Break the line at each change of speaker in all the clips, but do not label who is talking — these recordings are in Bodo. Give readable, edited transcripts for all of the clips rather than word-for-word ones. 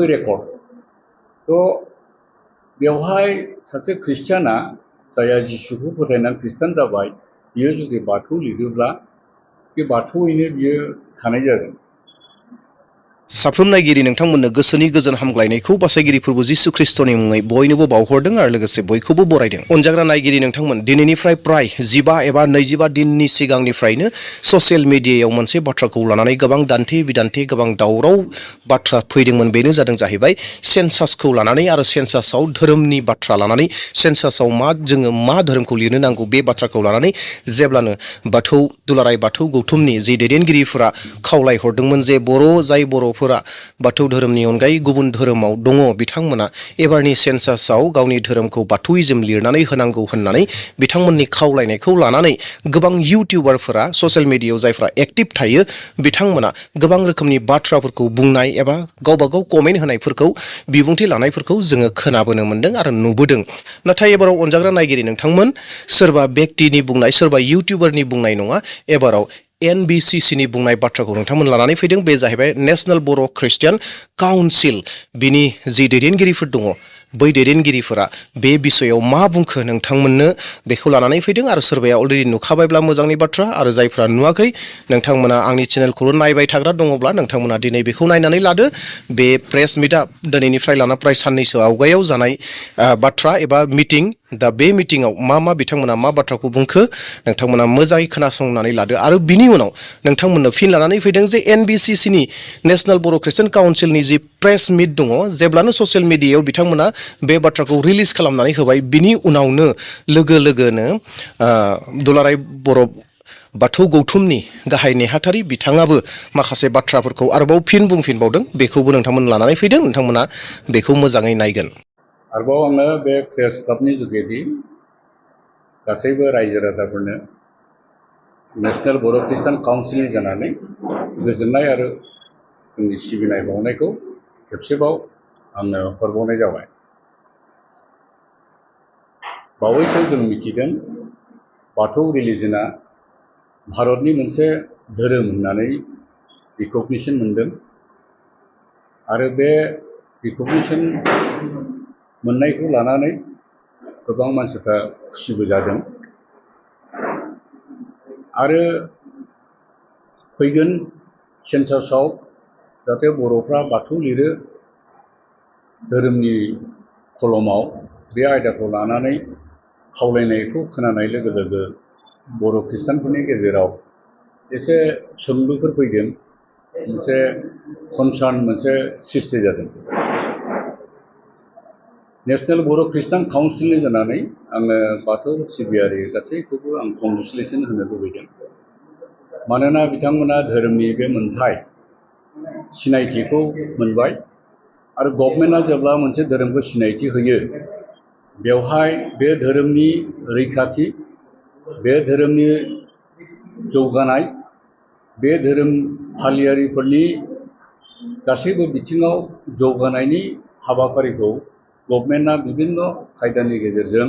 रेकर्ड तो बेवहाय सासे ख्रिस्टियाना जाया जिसुखौ फोथायनानै ख्रिस्टान जाबाय बियो जुदि बाथौ लिरोब्ला बे बाथौयैनो बियो थानाय जागोन।
साफ्रोम नायगिरि नोंथांमोननो गोसोनि गोजोन हामग्लायनायखौ बासायगिरि प्रभु जिसु ख्रिस्टनि मुङै बयनोबो बावहरदों आरो लोगोसे बयखौबो बरायदों। अनजाग्रा नायगिरि नोंथांमोन, दिनैनिफ्राय प्राय 15 एबा 25 दिननि सिगांनिफ्रायनो ससियेल मिडियायाव मोनसे बाथ्राखौ लानानै गोबां दान्थे बिदान्थे गोबां दावराव बाथ्रा फैदोंमोन। बेनो जादों जाहैबाय सेन्सासखौ लानानै आरो सेन्सासाव धोरोमनि बाथ्रा लानानै सेन्सासाव जोङो मा धोरोमखौ लिरनो नांगौ बे बाथ्राखौ लानानै जेब्लानो दुलाराय बाथौ गौथुमनि जि दैदेनगिरिफोरा खावलायहरदोंमोन जे जाय बर'फोरा बाथौ धोरोमनि अनगायै गुबुन धोरोमाव दङ बिथांमोना एबारनि सेन्सासाव गावनि धोरोमखौ बाथौइज्म लिरनानै होनांगौ होननानै बिथांमोननि खावलायनायखौ लानानै गोबां इउटिउबारफोरा ससियेल मिडियायाव जायफ्रा एक्टिभ थायो बिथांमोना गोबां रोखोमनि बाथ्राफोरखौ बुंनाय एबा गावबागाव कमेन्ट होनायफोरखौ बिबुंथि लानायफोरखौ जोङो खोनाबोनो मोन्दों आरो नुबोदों। नाथाय एबाराव अनजाग्रा नायगिरि नोंथांमोन, सोरबा व्यक्तिनि बुंनाय सोरबा इउटिउबारनि बुंनाय नङा, एबाराव NBCCनि बुंनाय बाथ्राखौ नोंथांमोन लानानै फैदों। बे जाहैबाय नेशनेल बर' ख्रिस्टियान काउन्सिल, बिनि जि दैदेनगिरिफोर दङ बै दैदेनगिरिफोरा बे बिसयाव मा बुंखो नोंथांमोननो बेखौ लानानै फैदों। आरो सोरबाया अलरेडि नुखाबायब्ला मोजांनि बाथ्रा, आरो जायफ्रा नुवाखै नोंथांमोना आंनि चेनेलखौल' नायबाय थाग्रा दङब्ला नोंथांमोना दिनै बेखौ नायनानै लादो। बे प्रेस मिटआ दिनैनिफ्राय लाना प्राय साननैसो आवगायाव जानाय बाथ्रा एबा मिटिं, दा बे मिटिंआव मा बिथांमोना मा बाथ्राखौ बुंखो नोंथांमोना मोजाङै खोनासंनानै लादो। आरो बिनि उनाव नोंथांमोननो फिन लानानै फैदों जे NBCCनि नेशनेल बर' ख्रिस्टियान काउन्सिलनि जि प्रेस मिट दङ, जेब्लानो ससियेल मिडियायाव बिथांमोना बे बाथ्राखौ रिलिज खालामनानै होबाय, बिनि उनावनो लोगो लोगोनो दुलाराय बर' बाथौ गौथुमनि गाहाय नेहाथारि बिथाङाबो माखासे बाथ्राफोरखौ आरोबाव फिन बुंफिनबावदों। बेखौबो नोंथांमोन लानानै फैदों, नोंथांमोना बेखौ मोजाङै नायगोन।
आरोबाव आङो बे प्रेस क्लाबनि जुगेदि गासैबो रायजो राजाफोरनो नेशनेल बर' ख्रिस्टान काउन्सिलनि जानानै गोजोननाय आरो जोंनि सिबिनाय बावनायखौ खेबसेबाव आङो हरबावनाय जाबाय। बावैसो जों मिथिदों बाथौ रिलिजना भारतनि मोनसे धोरोम होननानै रिकगनिसन मोनदों, आरो बे रिकगनिसन मोननायखौ लानानै गोबां मानसिफ्रा खुसिबो जादों। आरो फैगोन सेन्सासाव जाहाथे बर'फ्रा बाथौ लिरो धोरोमनि कलमाव, बे आयदाखौ लानानै खावलायनायखौ खोनानाय लोगो लोगो बर' ख्रिस्टानफोरनि गेजेराव एसे सोंलुफोर फैदों, मोनसे कनसार्न मोनसे सृष्टि जादों। नेशनेल बर' ख्रिस्टान काउन्सिलनि जानानै आङो बाथौ सिबियारि गासैखौबो आं कंग्रेचुलेसन होनो लुबैदों। मानोना बिथांमोना धोरोमनि बे मोनथाय सिनायथिखौ मोनबाय, आरो गभर्नमेन्टआ जेब्ला मोनसे धोरोमखौ सिनायथि होयो बेवहाय बे धोरोमनि रैखाथि, बे धोरोमनि जौगानाय, बे धोरोम फालियारिफोरनि गासैबो बिथिङाव जौगानायनि हाबाफारिखौ गभर्नमेन्टआ बिभिन्न खायदानि गेजेरजों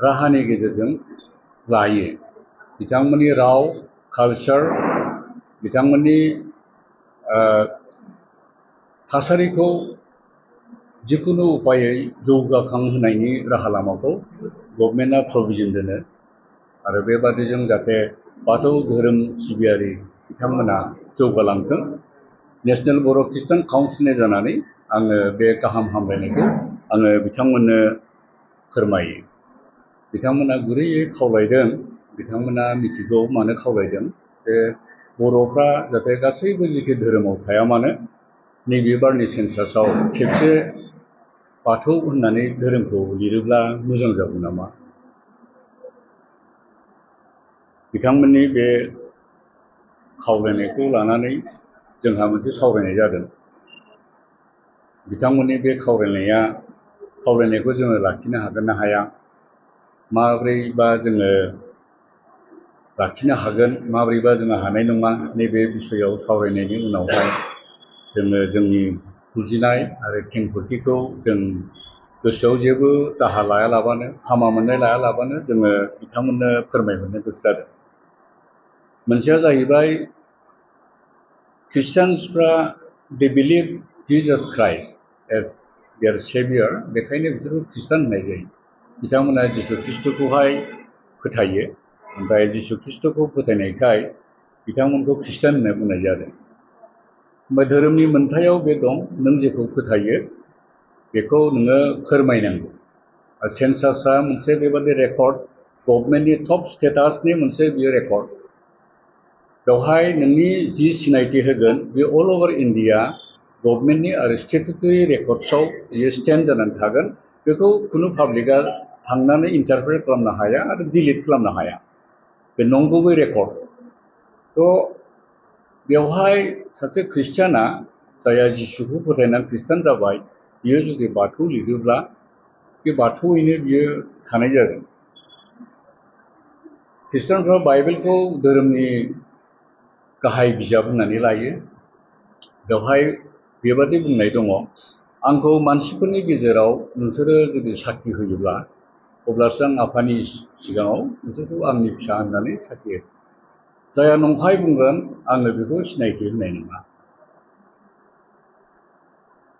राहानि गेजेरजों लायो। बिथांमोननि राव कालचार, बिथांमोननि थासारिखौ जिखुनु उपायै जौगाखांहोनायनि राहा लामाखौ गभर्नमेन्टआ प्रभिजन दोनो, आरो बेबादिजों जाहाथे बाथौ धोरोम सिबियारि बिथांमोना जौगालांथों। नेशनेल बर' ख्रिस्टान काउन्सिलनि जानानै आङो बे गाहाम हामलायनायखौ आङो बिथांमोननो फोरमायो। बिथांमोना गुरैयै खावलायदों, बिथांमोना मिथिगौ मानो खावलायदों, जे बर'फ्रा जाहाथे गासैबो जिखि धोरोमाव थाया मानो नैबे बारनि सेन्सासाव खेबसे बाथौ होननानै धोरोमखौ लिरोब्ला मोजां जागौ नामा। बिथांमोननि बे खावलायनायखौ लानानै जोंहा मोनसे सावरायनाय जादों। बिथांमोननि बे खावलायनायखौ जोङो लाखिनो हागोन ना हाया, माब्रैबा जोङो लाखिनो हागोन, माब्रैबा जोङो हानाय नङा, नैबे बिसयआव सावरायनायनि उनावहाय जोङो जोंनि बुजिनाय आरो खेंफोरथिखौ जों गोसोआव जेबो दाहा लायालाबानो, हामा मोननाय लायालाबानो जोङो बिथांमोननो फोरमायहरनो गोसो जादों। मोनसेया जाहैबाय ख्रिस्टियानसफ्रा they believe Jesus Christ, as their saviour, बेखायनो बिसोरखौ खृष्टान होननाय जायो। बिथांमोना जिसु ख्रिस्ट'खौहाय फोथायो, ओमफ्राय जिसु ख्रिस्ट'खौ फोथायनायखाय बिथांमोनखौ खृष्टान होनना बुंनाय जादों। ओमफ्राय धोरोमनि मोन्थायाव बे दं, नों जेखौ फोथायो बेखौ नोङो फोरमायनांगौ। आरो सेन्सासआ मोनसे बेबादि रेकर्ड, गभर्नमेन्टनि टप स्टेटासनि मोनसे बियो रेकर्ड। बेवहाय नोंनि जि सिनायथि होगोन बे अल अभार इन्डिया गभर्नमेन्टनि आरो स्टेटुटरि रेकर्डसआव बियो स्टेन्ड जानानै थागोन। बेखौ खुनु पाब्लिकआ थांनानै इन्टारप्रेट खालामनो हाया आरो डिलिट खालामनो हाया। बे नंगुबै रेकर्ड। थ' बेवहाय सासे ख्रिस्टियाना जायहा जिसुखौ फोथायनानै खृष्टान जाबाय, बियो जुदि बाथौ लिरोब्ला बे बाथौयैनो बियो थानाय जागोन। खृष्टानफ्रा बाइबेलखौ धोरोमनि गाहाय बिजाब होननानै लायो। बेवहाय बेबादि बुंनाय दङ, आंखौ मानसिफोरनि गेजेराव नोंसोरो जुदि साखि होयोब्ला अब्लासो आं आफानि सिगाङाव नोंसोरखौ आंनि फिसा होननानै साखि होगोन। जायहा नंखाय बुंगोन आङो बेखौ सिनायथि होनाय नङा।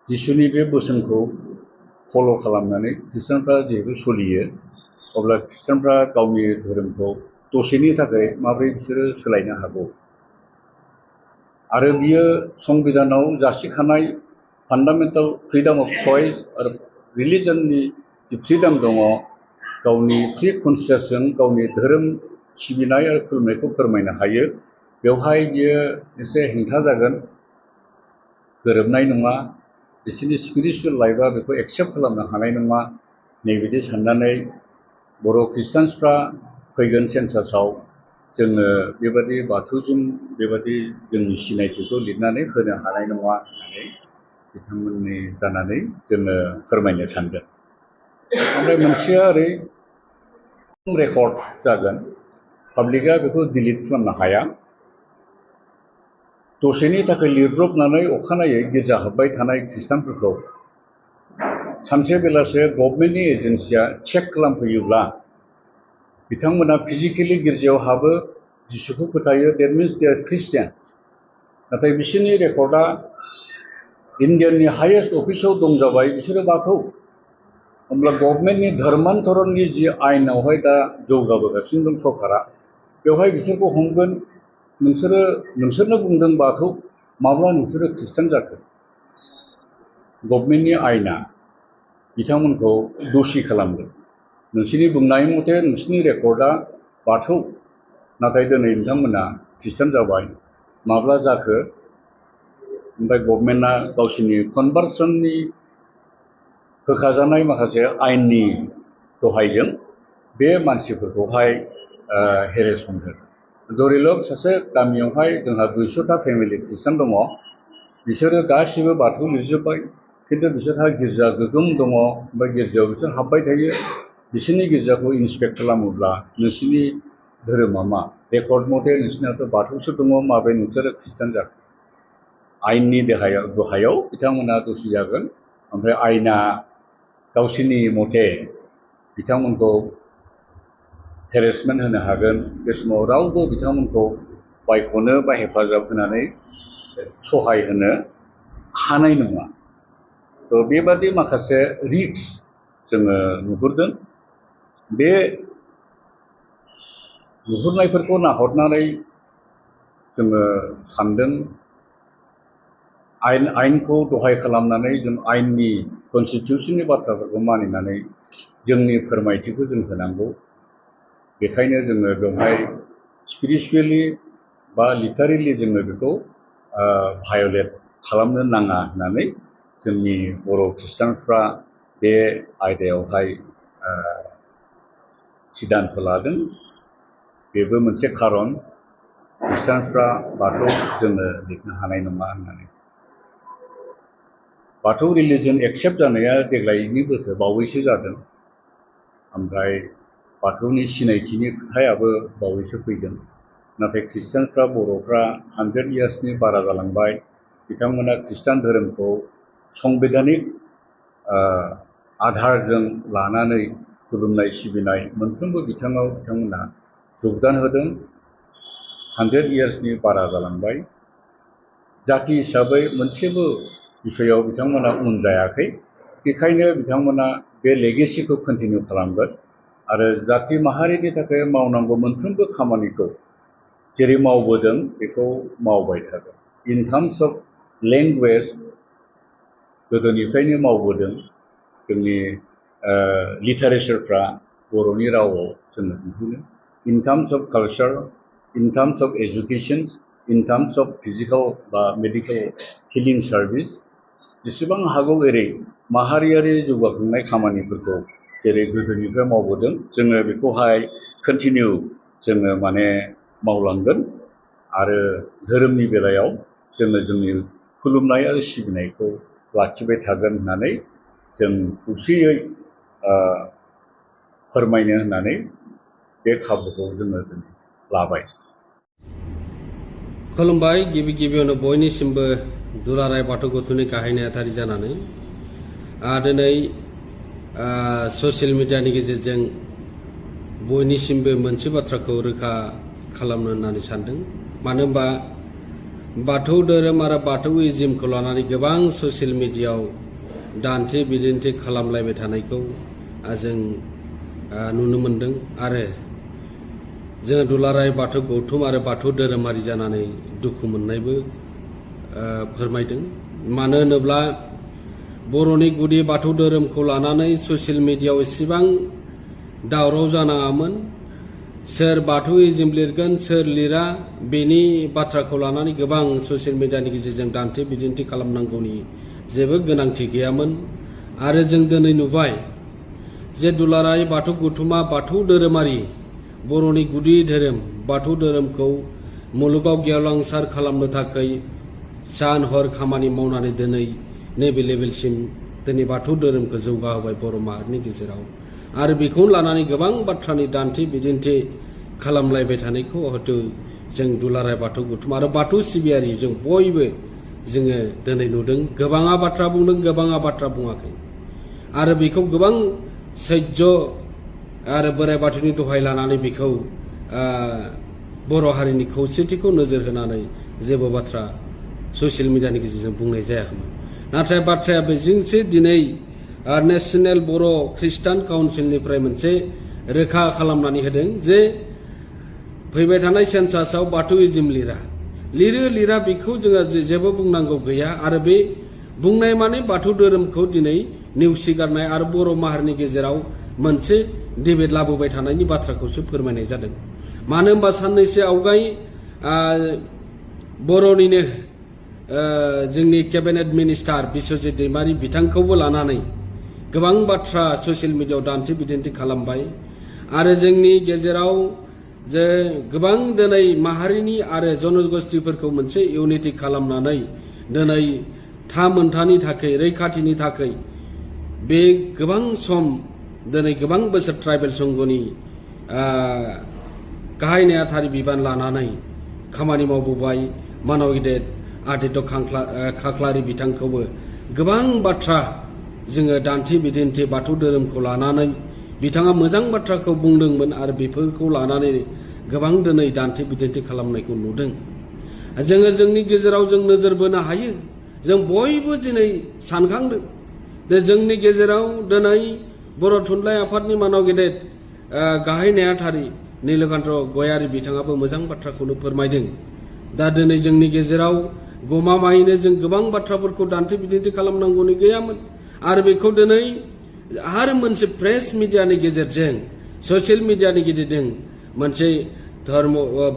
जिसुनि बे बोसोनखौ फल' खालामनानै खृष्टानफ्रा जिहेतु सोलियो, अब्ला खृष्टानफ्रा गावनि धोरोमखौ दसेनि थाखाय माबोरै बिसोरो सोलायनो हागौ? आरो बियो संबिधानाव जासिखानाय फान्डामेन्टेल फ्रिडम अफ चइस आरो रिलिजननि जि फ्रिडम दङ, गावनि फ्रि कनसियासजों गावनि धोरोम सिबिनाय आरो खुलुमनायखौ फोरमायनो हायो। बेवहाय बियो एसे हेंथा जागोन, गोरोबनाय नङा, बिसोरनि स्पिरिचुवेल लाइफआ बेखौ एक्सेप्ट खालामनो हानाय नङा। नैबिदि साननानै बर' खृष्टानसफ्रा फैगोन सेन्सासाव जोङो बेबादि बाथौजों बेबादि जोंनि सिनायथिखौ लिरनानै होनो हानाय नङा होननानै बिथांमोननि जानानै जोङो फोरमायनो सानदों। ओमफ्राय मोनसेया ओरै रेकर्ड जागोन, पाब्लिकआ बेखौ डिलिट खालामनो हाया। दसेनि थाखाय लिरब्रबनानै अखानायै गिर्जा हाबबाय थानाय खृष्टानफोरखौ सानसे बेलासे गभर्नमेन्टनि एजेन्सिया चेक खालामफैयोब्ला बिथांमोना फिजिकेलि गिर्जायाव हाबो, जिसुखौ फोथायो, देट मिन्स दे आर ख्रिस्टियान्स। नाथाय बिसोरनि रेकर्डआ इन्डियाननि हाइएस्ट अफिसाव दं जाबाय, बिसोरो बाथौ। होमब्ला गभर्नमेन्टनि धर्मान्तरणनि जि आयेनावहाय दा जौगाबोगासिनो दं सरकारा, बेवहाय बिसोरखौ हमगोन। नोंसोरनो बुंदों बाथौ, माब्ला नोंसोरो खृष्टान जाखो? गभर्नमेन्टनि आयेना बिथांमोनखौ दोषि खालामगोन। नोंसोरनि बुंनाय मथे नोंसोरनि रेकर्डआ बाथौ, नाथाय दिनै नोंथांमोना खृष्टान जाबाय, माब्ला जाखो? ओमफ्राय गभर्नमेन्टआ गावसोरनि कनभार्सननि होखाजानाय माखासे आयेननि दहायजों बे मानसिफोरखौहाय हेरेसमेन्ट होगोन। धरिलक सासे गामियावहाय जोंहा 200टा फेमिलि खृष्टान दङ, बिसोरो गासिबो बाथौ लिरजोब्बाय, खिन्थु बिसोरहा गिर्जा गोगोम दङ, ओमफ्राय गिर्जायाव बिसोर हाबबाय थायो। बिसोरनि गिर्जाखौ इन्सपेक्ट खालामोब्ला नोंसोरनि धोरोमा मा? रेकर्ड मथे नोंसोरनाथ' बाथौसो दङ, माबोरै नोंसोरो खृष्टान जाखो? आयेननि दहायाव बिथांमोना दोषि जागोन। ओमफ्राय आयेना गावसोरनि मथे बिथांमोनखौ हेरेसमेन्ट होनो हागोन। बे समाव रावबो बिथांमोनखौ बायख'नो बा हेफाजाब होनानै सहाय होनो हानाय नङा। थ' बेबादि माखासे रिस्क जोङो नुहुरदों। बे नुहुरनायफोरखौ नाहरनानै जोङो सानदों, आयेनखौ दहाय खालामनानै जों आयेननि कनस्टिटिउसननि बाथ्राफोरखौ मानिनानै जोंनि फोरमायथिखौ जों होनांगौ। बेखायनो जोङो बेवहाय स्पिरिचुवेलि बा लिटारेलि जोङो बेखौ भायलेट खालामनो नाङा होननानै जोंनि बर' खृष्टानफ्रा बे आयदायावहाय सिद्धान्त लादों। बेबो मोनसे खारन खृष्टानफ्रा बाथौ जोङो लिरनो हानाय नङा होननानै। बाथौ रिलिजन एक्सेप्ट जानाया देग्लायनि बोसोर बावैसो जादों। ओमफ्राय बाथौनि सिनायथिनि खोथायाबो बावैसो फैदों। नाथाय खृष्टानफ्रा बर'फ्रा 100 इयार्सनि बारा जालांबाय। बिथांमोना खृष्टान धोरोमखौ संबिधानिक आधारजों लानानै खुलुमनाय सिबिनाय मोनफ्रोमबो बिथिङाव बिथांमोना जगदान होदों। 100 इयार्सनि बारा जालांबाय। जाथि हिसाबै मोनसेबो बिसयाव बिथांमोना उन जायाखै। बेखायनो बिथांमोना बे लेगेसिखौ कन्टिनिउ खालामगोन आरो जाथि माहारिनि थाखाय मावनांगौ मोनफ्रोमबो खामानिखौ जेरै मावबोदों बेखौ मावबाय थागोन। इन टार्म्स अफ लेंगुवेज गोदोनिफ्रायनो मावबोदों। जोंनि लिटारेचारफ्रा बर'नि रावआव जोङो दिहुनो। In terms of culture, in terms of education, in terms of physical बा मेडिकेल हिलिं सार्भिस जेसेबां हागौ एरै माहारियारि जौगाखांनाय खामानिफोरखौ जेरै गोदोनिफ्राय मावबोदों जोङो बेखौहाय कन्टिनिउ जोङो मावलांगोन आरो धोरोमनि बेलायाव जोङो जोंनि खुलुमनाय आरो सिबिनायखौ लाखिबाय थागोन होननानै जों खौसेयै फोरमायनो होननानै बे खाबुखौ जोङो लाबाय।
खुलुमबाय। गिबियावनो बयनिसिमबो दुलाराय बाथौ गौथुमनि गाहाय नेहाथारि जानानै दिनै ससियेल मिडियानि गेजेरजों बयनिसिमबो मोनसे बाथ्राखौ रोखा खालामनो होननानै सानदों। मानो होनबा बाथौ धोरोम आरो बाथौइजिमखौ लानानै गोबां ससियेल मिडियायाव दान्थे बिदिन्थे खालामलायबाय थानायखौ जों नुनो मोनदों आरो जोङो दुलाराय बाथौ गौथुम आरो बाथौ धोरोमारि जानानै दुखु मोननायबो फोरमायदों। मानो होनोब्ला बर'नि गुदि बाथौ धोरोमखौ लानानै ससियेल मिडियायाव एसेबां दावराव जानाङामोन। सोर बाथौइजिम लिरगोन सोर लिरा बेनि बाथ्राखौ लानानै गोबां ससियेल मिडियानि गेजेरजों दान्थे बिदिन्थे खालामनांगौनि जेबो गोनांथि गैयामोन। आरो जों दिनै नुबाय जे दुलाराय बाथौ गौथुमा बाथौ धोरोमारि बर'नि गुदि धोरोम बाथौ धोरोमखौ मुलुगाव गेवलांसार खालामनो थाखाय सान हर खामानि मावनानै दिनै नैबे लेभेलसिम दिनै बाथौ धोरोमखौ जौगाहोबाय बर' माहारिनि गेजेराव। आरो बेखौनो लानानै गोबां बाथ्रानि दान्थे बिदिन्थे खालामलायबाय थानायखौ हयथ' जों दुलाराय बाथौ गौथुम आरो बाथौ सिबियारि जों बयबो जोङो दिनै नुदों। गोबाङा बाथ्रा बुंदों, गोबाङा बाथ्रा बुङाखै। आरो बेखौ गोबां सैज्य आरो बोराइ बाथौनि दहाय लानानै बेखौ बर' हारिनि खौसेथिखौ नोजोर होनानै जेबो बाथ्रा ससियेल मिडियानि गेजेरजों बुंनाय जायाखैमोन। नाथाय बाथ्राया बेजोंसो दिनै नेशनेल बर' ख्रिस्टान काउन्सिलनिफ्राय मोनसे रोखा खालामनानै होदों जे फैबाय थानाय सेन्सासाव बाथौइजिम लिरा बेखौ जोङो जेबो बुंनांगौ गैया। आरो बे बुंनाय माने बाथौ धोरोमखौ दिनै नेवसिगारनाय आरो बर' माहारिनि गेजेराव मोनसे डिबेट लाबोबाय थानायनि बाथ्राखौसो फोरमायनाय जादों। मानो होनबा साननैसो आवगाय बर'निनो जोंनि केबिनेट मिनिस्टार बिस्वजित दैमारि बिथांखौबो लानानै गोबां बाथ्रा ससियेल मिडियायाव दान्थे बिदिन्थे खालामबाय। आरो जोंनि गेजेराव जे गोबां दिनै माहारिनि आरो जनगोष्ठीफोरखौ मोनसे इउनिटि खालामनानै दिनै मोनथानि थाखाय रैखाथिनि थाखाय बे गोबां सम दिनै गोबां बोसोर ट्राइबेल संघनि गाहाय नेहाथारि बिबान लानानै खामानि मावबोबाय मानाव गेदेर आदित्य खाख्लारि बिथांखौबो गोबां बाथ्रा जोङो दान्थे बिदिन्थे बाथौ धोरोमखौ लानानै बिथाङा मोजां बाथ्राखौ बुंदोंमोन आरो बेफोरखौ लानानै गोबां दिनै दान्थे बिदिन्थे खालामनायखौ नुदों। जोङो जोंनि गेजेराव जों नोजोर बोनो हायो। जों बयबो दिनै सानखांदों जे जोंनि गेजेराव दिनै बर' थुनलाइ आफादनि मानाव गेदेर गाहाय नेहाथारि नीलकान्त गयारी बिथाङाबो मोजां बाथ्राखौनो फोरमायदों। दा दिनै जोंनि गेजेराव गमामायैनो जों गोबां बाथ्राफोरखौ दान्थे बिदिन्थे खालामनांगौनि गैयामोन। आरो बेखौ दिनै आरो मोनसे प्रेस मिडियानि गेजेरजों ससियेल मिडियानि गेजेरजों मोनसे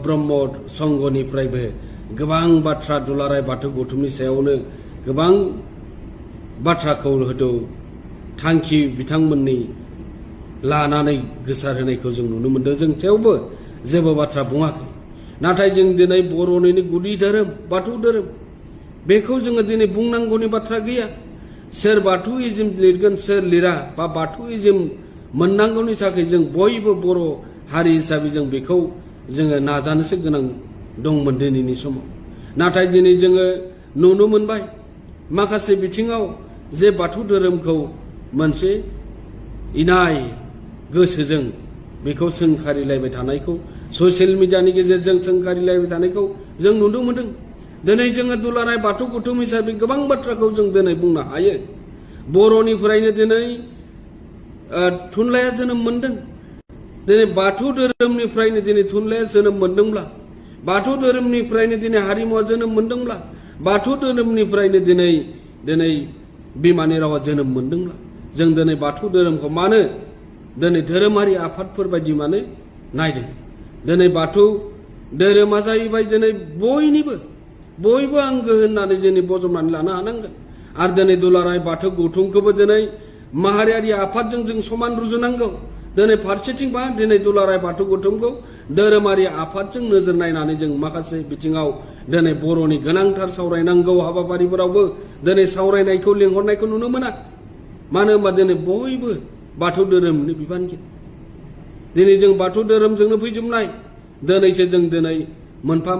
ब्रह्म संघनिफ्रायबो गोबां बाथ्रा दुलाराय बाथौ गौथुमनि सायावनो गोबां बाथ्राखौ हयथ' थांखि बिथांमोननि लानानै गोसार होनायखौ जों नुनो मोनदों। जों थेवबो जेबो बाथ्रा बुङाखै। नाथाय जों दिनै बर'निनो गुदि धोरोम बाथौ धोरोम बेखौ जोङो दिनै बुंनांगौनि बाथ्रा गैया। सोर बाथौइजिम लिरगोन सोर लिरा बा बाथौइजिम मोननांगौनि थाखाय जों बयबो बर' हारि हिसाबै जों बेखौ जोङो नाजानोसो गोनां दंमोन दिनैनि समाव। नाथाय दिनै जोङो नुनो मोनबाय माखासे बिथिङाव जे बाथौ धोरोमखौ मोनसे इनाय गोसोजों बेखौ सोंखारिलायबाय थानायखौ ससियेल मिडियानि गेजेरजों सोंखारिलायबाय थानायखौ जों नुनो मोनदों। दिनै जोङो दुलाराय बाथौ गौथुम हिसाबै गोबां बाथ्राखौ जों दिनै बुंनो हायो। बर'निफ्रायनो दिनै थुनलाइया जोनोम मोन्दों। दिनै बाथौ धोरोमनिफ्रायनो दिनै थुनलाइया जोनोम मोन्दोंब्ला, बाथौ धोरोमनिफ्रायनो दिनै हारिमुवा जोनोम मोन्दोंब्ला, बाथौ धोरोमनिफ्रायनो दिनै बिमानि रावा जोनोम मोन्दोंब्ला, जों दिनै बाथौ धोरोमखौ मानो दिनै धोरोमारि आफादफोर बायदि मानो नायदों? दिनै बाथौ धोरोमा जाहैबाय दिनै बयबो आंगो होननानै जोंनि बजबनानै लानो हानांगोन। आरो दिनै दुलाराय बाथौ गौथुमखौबो दिनै माहारियारि आफादजों जों समान रुजुनांगौ। दिनै फारसेथिंबा दिनै दुलाराय बाथौ गौथुमखौ धोरोमारि आफादजों नोजोर नायनानै जों माखासे बिथिङाव दिनै बर'नि गोनांथार सावरायनांगौ हाबाफारिफोरावबो दिनै सावरायनायखौ लेंहरनायखौ नुनो मोना। मानो होनबा दिनै बयबो बाथौ धोरोमनि बिबानगिरि। दिनै जों बाथौ धोरोमजोंनो फैजोबनाय। दिनैसो जों दिनै मोनफा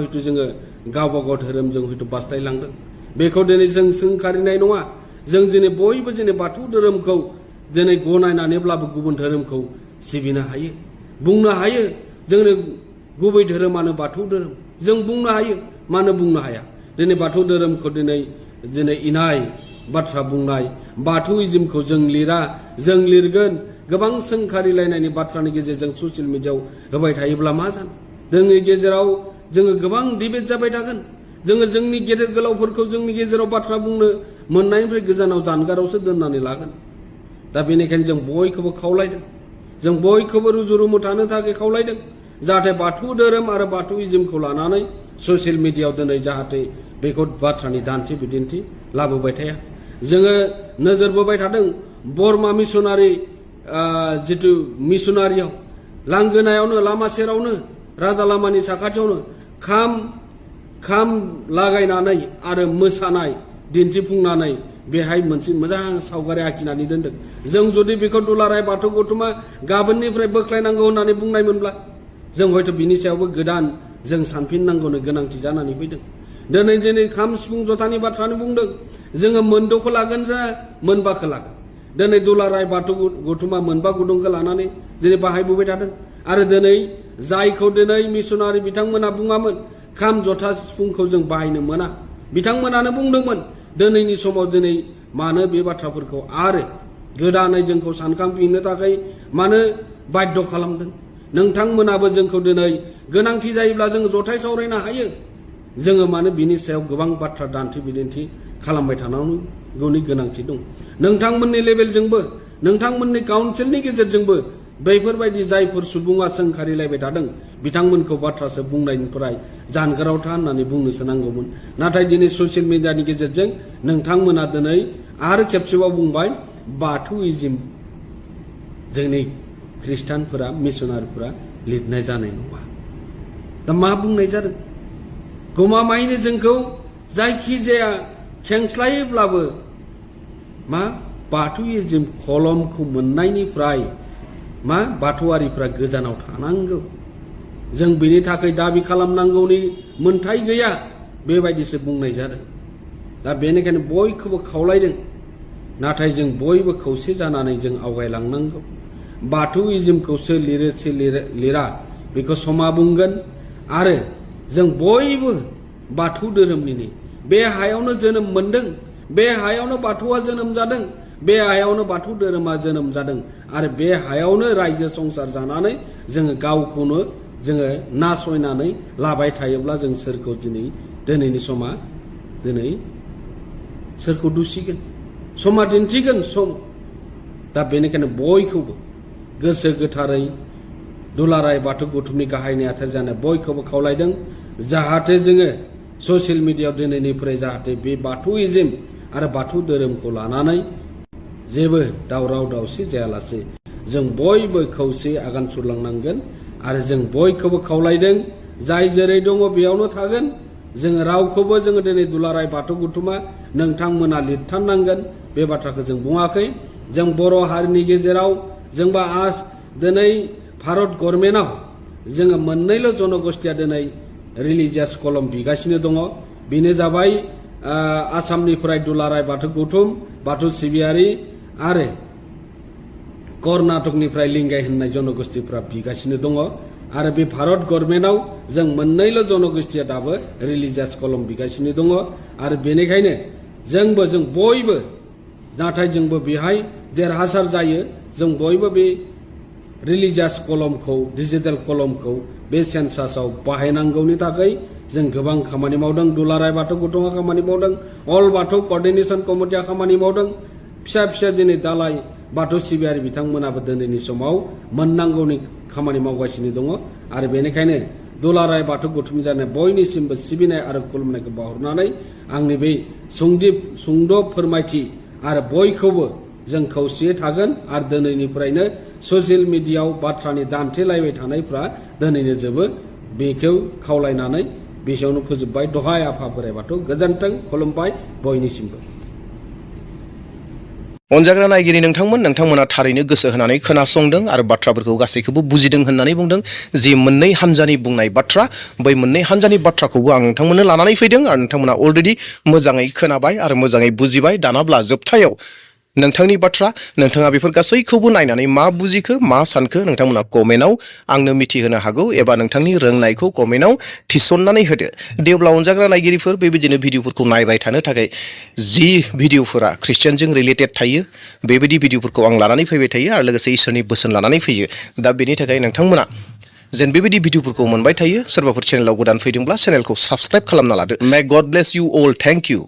हयथ' जोङो गावबा गाव धोरोमजों हयथ' बास्लायलांदों। बेखौ दिनै जों सोंखारिनाय नङा। जों दिनै बयबो दिनै बाथौ धोरोमखौ दिनै गनायनानैब्लाबो गुबुन धोरोमखौ सिबिनो हायो, बुंनो हायो जोंनि गुबै धोरोमानो बाथौ धोरोम। जों बुंनो हायो, मानो बुंनो हाया? दिनै बाथौ धोरोमखौ दिनै इनाय बाथ्रा बुंनाय, बाथौइजिमखौ जों लिरा, जों लिरगोन। गोबां सोंखारिलायनायनि बाथ्रानि गेजेरजों ससियेल मिडियायाव होबाय थायोब्ला मा जानो? जोंनि गेजेराव जोङो गोबां डिबेट जाबाय थागोन। जोङो जोंनि गेदेर गोलावफोरखौ जोंनि गेजेराव बाथ्रा बुंनो मोननायनिफ्राय गोजानाव जानगारावसो दोननानै लागोन। दा बेनिखायनो जों बयखौबो खावलायदों, जों बयखौबो रुजु रुमु थानो थाखाय खावलायदों, जाहाथे बाथौ धोरोम आरो बाथौइजिमखौ लानानै ससियेल मिडियायाव दिनै जाहाथे बेखौ बाथ्रानि दान्थि बिदिन्थि लाबोबाय थाया। जोङो नोजोर बोबाय थादों बरमा मिसनारि जिथु मिसनारियाव लांगोनायावनो, लामा सेरावनो, राजा लामानि साखाथियावनो खाम लागायनानै आरो मोसानाय दिन्थिफुंनानै बेहाय मोनसे मोजां सावगारि आखिनानै दोनदों। जों जुदि बेखौ दुलाराय बाथौ गौथुमा गाबोननिफ्राय बोख्लायनांगौ होननानै बुंनायमोनब्ला जों हयथ' बिनि सायावबो गोदान जों सानफिननांगौनो गोनांथि जानानै फैदों। दिनै खाम सिफुं जथानि बाथ्रानि बुंदों। जोङो मोनद'खौ लागोन ना मोनबाखौ लागोन? दिनै दुलाराय बाथौ गौथुमा मोनबा गुदुंखौ लानानै दिनै बाहायबोबाय थादों। आरो दिनै जायखौ दिनै मिसनारि बिथांमोना बुङामोन खाम जथा सिफुंखौ जों बाहायनो मोना, बिथांमोनानो बुंदोंमोन। दिनैनि समाव दिनै मानो बे बाथ्राफोरखौ आरो गोदानै जोंखौ सानखांफिननो थाखाय मानो बाध्य खालामदों? नोंथांमोनाबो जोंखौ दिनै गोनांथि जायोब्ला जों जथाय सावरायनो हायो। जोङो मानो बिनि सायाव गोबां बाथ्रा दान्थि बिदिन्थि खालामबाय थानांगौनि गोनांथि दं? नोंथांमोननि लेभेलजोंबो, नोंथांमोननि काउन्सिलनि गेजेरजोंबो बैफोरबायदि जायफोर सुबुङा सोंखारिलायबाय थादों बिथांमोनखौ बाथ्रासो बुंनायनिफ्राय जानगाराव था होननानै बुंनोसो नांगौमोन। नाथाय दिनै ससियेल मिडियानि गेजेरजों नोंथांमोना दिनै आरो खेबसेबाव बुंबाय बाथौइजिम जोंनि ख्रिस्टानफोरा, मिसनारिफोरा लिरनाय जानाय नङा। दा मा बुंनाय जादों? गमामायैनो जोंखौ जायखिजाया खेंस्लायोब्लाबो बाथौइजिम कलमखौ मोननायनिफ्राय बाथौआरिफ्रा गोजानाव थानांगौ, जों बेनि थाखाय दाबि खालामनांगौनि मोन्थाय गैया, बेबायदिसो बुंनाय जादों। दा बेनिखायनो बयखौबो खावलायदों। नाथाय जों बयबो खौसे जानानै जों आवगायलांनांगौ। बाथौइजिमखौ सोर लिरो सोर लिरा बेखौ समा बुंगोन। आरो जों बयबो बाथौ धोरोमनिनो, बे हायावनो जोनोम मोनदों, बे हायावनो बाथौआ जोनोम जादों, बे हायावनो बाथौ धोरोमा जोनोम जादों। आरो बे हायावनो रायजो संसार जानानै जोङो गावखौनो जोङो नासयनानै लाबाय थायोब्ला जों सोरखौ दिनैनि समा सोरखौ दुसिगोन? समा दिन्थिगोन सम। दा बेनिखायनो बयखौबो गोसो गोथारै दुलाराय बाथौ गौथुमनि गाहाय नेहाथारि जानाय बयखौबो खावलायदों, जाहाथे जोङो ससियेल मिडियायाव दिनैनिफ्राय जाहाथे बे बाथौइजिम आरो बाथौ धोरोमखौ लानानै जेबो दावराव दावसि जायालासे जों बयबो खौसे आगान सुरलांनांगोन। आरो जों बयखौबो खावलायदों, जाय जेरै दङ बेयावनो थागोन। जोङो रावखौबो जोङो दिनै दुलाराय बाथौ गौथुमा नोंथांमोना लिरथारनांगोन बे बाथ्राखौ जों बुङाखै। जों बर' हारिनि गेजेराव जोंबा दिनै भारत गभर्नमेन्टआव जोङो मोननैल' जनगोष्ठिया दिनै रिलिजियास कलम बिगासिनो दङ। बेनो जाबाय आसामनिफ्राय दुलाराय बाथौ गौथुम, बाथौ सिबियारि आरो कर्नाटकनिफ्राय लिंगाय होननाय जनगोष्ठिफ्रा बिगासिनो दङ। आरो बे भारत गभर्नमेन्टआव जों मोननैल' जनगोष्ठीया दाबो रिलिजियास कलम बिगासिनो दङ आरो बेनिखायनो जों बयबो नाथाय जोंबो बेहाय देरहासार जायो जों बयबो बे रिलिजियास कलमखौ डिजिटेल कलमखौ बे सेन्सासाव बाहायनांगौनि थाखाय जों गोबां खामानि मावदों दुलाराय बाथौ गौथुमा खामानि मावदों अल बाथौ कर्डिनेशन कमिटिया खामानि मावदों फिसा फिसा दिनै दालाय बाथौ सिबियारि बिथांमोनाबो दिनैनि समाव मोननांगौनि खामानि मावगासिनो दङ आरो बेनिखायनो दुलाराय बाथौ गौथुमनि जानाय बयनिसिमबो सिबिनाय आरो खुलुमनायखौ बावहरनानै आंनि बे सुंद' फोरमायथि आरो बयखौबो जों खौसेयै थागोन आरो दिनैनिफ्रायनो ससियेल मिडियायाव बाथ्रानि दान्थेलायबाय थानायफ्रा दिनैनो जोबो बेखौ खावलायनानै बेयावनो फोजोबबाय दहाय आफा बोराइ बाथौ गोजोन्थों खुलुमबाय बयनिसिमबो।
अनजाग्रा नायगिरि नोंथांमोना थारैनो गोसो होनानै खोनासंदों आरो बाथ्राफोरखौ गासैखौबो बुजिदों होननानै बुंदों। जि मोननै हान्जानि बुंनाय बाथ्रा बै मोननै हान्जानि बाथ्राखौबो आं नोंथांमोननो लानानै फैदों आरो नोंथांमोना अलरेडि मोजाङै खोनाबाय आरो मोजाङै बुजिबाय। दानाब्ला जोबथायाव नोंथांनि बाथ्रा नोंथाङा बेफोर गासैखौबो नायनानै मा बुजिखो मा सानखो नोंथांमोना कमेन्टआव आंनो मिथिहोनो हागौ एबा नोंथांनि रोंनायखौ कमेन्टआव थिसननानै होदो। दे अब्ला अनजाग्रा नायगिरिफोर बेबायदिनो भिडिअफोरखौ नायबाय थानो थाखाय जि भिडिअफोरा ख्रिस्टियानजों रिलेटेड थायो बेबायदि भिडिअफोरखौ आं लानानै फैबाय थायो आरो लोगोसे इसोरनि बोसोन लानानै फैयो। दा बेनि थाखाय नोंथांमोना जेन बेबायदि भिडिअफोरखौ मोनबाय थायो सोरबाफोर चेनेलाव गोदान फैदोंब्ला चेनेलखौ साबस्क्राइब खालामना लादो। May God bless you all. Thank U.